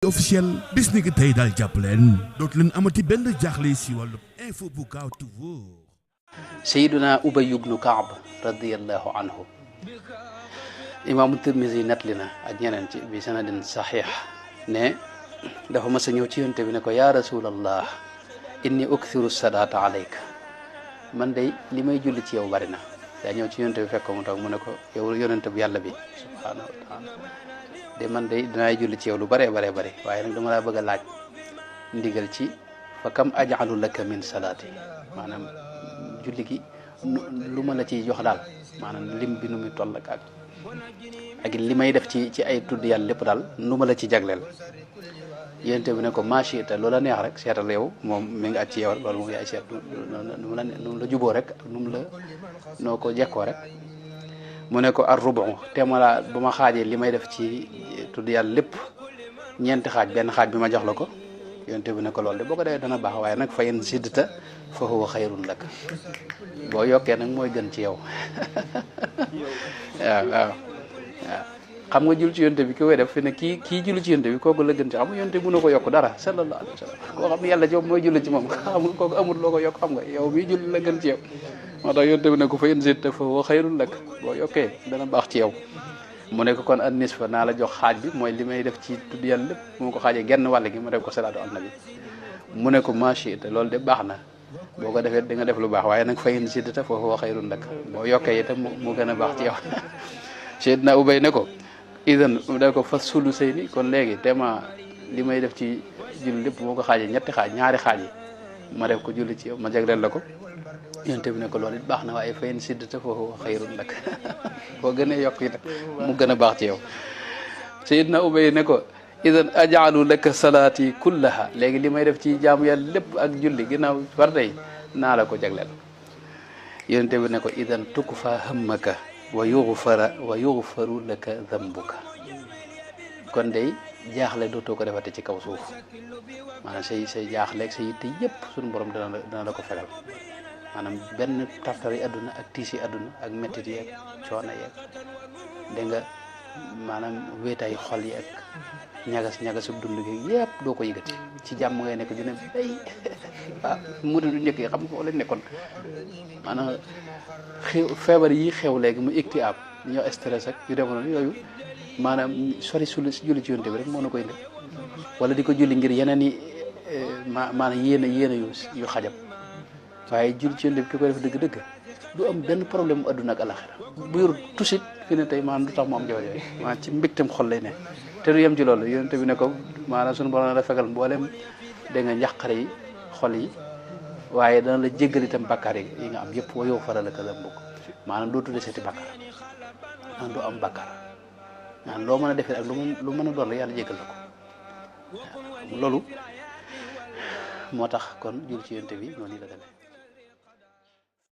officiel bis ni ki tey daal jàpp leen dootu leen amati benn jaaxle si wàllu info bu gaaw te wóor. Sayyiduna Ubay ibnu Kaab radiyallahu anhu imaamu Tirmisi nettali na ak ñeneen ci bi sanadin saxiix ne dafa mas a ñëw ci yonte bi ne ko yaa rasulallah inni ukthiru salaata alayka man day li may julli ci yow bari na. daa ñëw ci yonte bi fekk ko mu toog mu ne ko yow yonente bu yàlla bi subhaanahu wa taala de man day dinaay julli ci yow lu baree baree bari waaye nag dama laa bëgg a laaj ndigal ci fa kam ajalu laka min salaati maanaam julli gi lu ma la ciy jox daal maanaam lim bi nu muy toll ak li may def ci ay tudd yàlla lépp daal nu ma la ci jagleel yonte bi ne ko machi te loola neex rek seetal yow moom mi ngi at ci yow loolu moom yaay seet nu la juboo rek nu mu la noo ko jekkoo rek mu ne ko ar rubu te ma la bu ma xaajee li may def ci tudd yàlla lépp ñeenti xaaj benn xaaj bi ma jox la ko yonte bi ne ko loolu de boo ko defee dana baax waaye nag fa in ziddta fa huwa xayrun lak boo yokkee nag mooy gën ci yow waaw xam nga jul ci yonte bi ki koy def fi ne kii julli ci yonte bi kooku la gën ci xam nga yonte mënu ko yokk dara sallallahu alayhi wa sallam koo xam ne yàlla ci moom mooy julli ci moom xam nga kooku amul loo ko yokk xam nga yow mii julli la gën ci yow moo tax yonte bi ne ko fa in ziddta fa huwa xayrun lak boo yokkee dana baax ci yow mu ne ko kon an nisfa naa la jox xaaj bi mooy li may def ci tudd yàlla lépp mu ko xaajee genn wàll gi ma def ko salaatu ala nabi mu ne ko machi te loolu de baax na boo ko defee di nga def lu baax waaye nag fa in ziddta fa huwa xayrun lak boo yokkee itam mu gën a baax ci yow Seydina Ubay ne ko idan da ko fas sulu sëy ni kon léegi tema li may def ci julli lépp moo ko xaajee ñetti xaaj ñaari xaaj yi ma def ko julli ci yow ma jagleel la ko yonte bi ne ko loolu it baax na waaye fa in ziddta fa huwa xayrun lak boo gën a yokk itam mu gën a baax ci yow Seydina Ubay ne ko idan ajalu laka salaati kullaha léegi li may def ci jaamu yàlla lépp ak julli ginnaaw farata yi naa la ko jagleel yonte bi ne ko idan tukfa hammaka wa yughfaru laka dhanbuka kon day jaaxle dootoo ko defate ci kaw suuf maanaam say jaaxleeg say yitte yëpp suñu borom dana la ko fegal maanaam benn tartari adduna ak tiisi adduna ak mettit yeeg coono yeeg dégg nga maanaam wéetaay xol yi ak ñagas dund gi yëpp doo ko yëgati ci jàmm ngay nekk dina bay waaw mu du njëkk yi xam nga foo leen nekkoon maanaam feebar yi xew léegi mu ikti ab ñoo stress ak yu demoon yooyu maanaam sori suli si julli ci yonte bi rek moo na koy indi wala di ko julli ngir yeneen yi maanaam yéene yu xajam waaye julli ci yonte bi ki koy def dëgg-dëgg du am benn problème mu adduna ak alaxira bu yor tusit fi ne tey maanaam du tax mu am jafe yooyu maanaam ci mbégteem xol lay ne te du yem ci loolu yonte bi ne ko maanaam suñu borom la fegal mboolem dégg nga njàqare yi xol yi waaye dana la jéggal itam bakkaar yi nga am yëpp wa yow faral ka dambuk maanaam doo tudde seeti bakkaar maanaam doo am bakkaar maanaam loo mën a defee ak lu mën a doon la yàlla jéggal la ko loolu moo tax kon jul ci yonte bi noonu la demee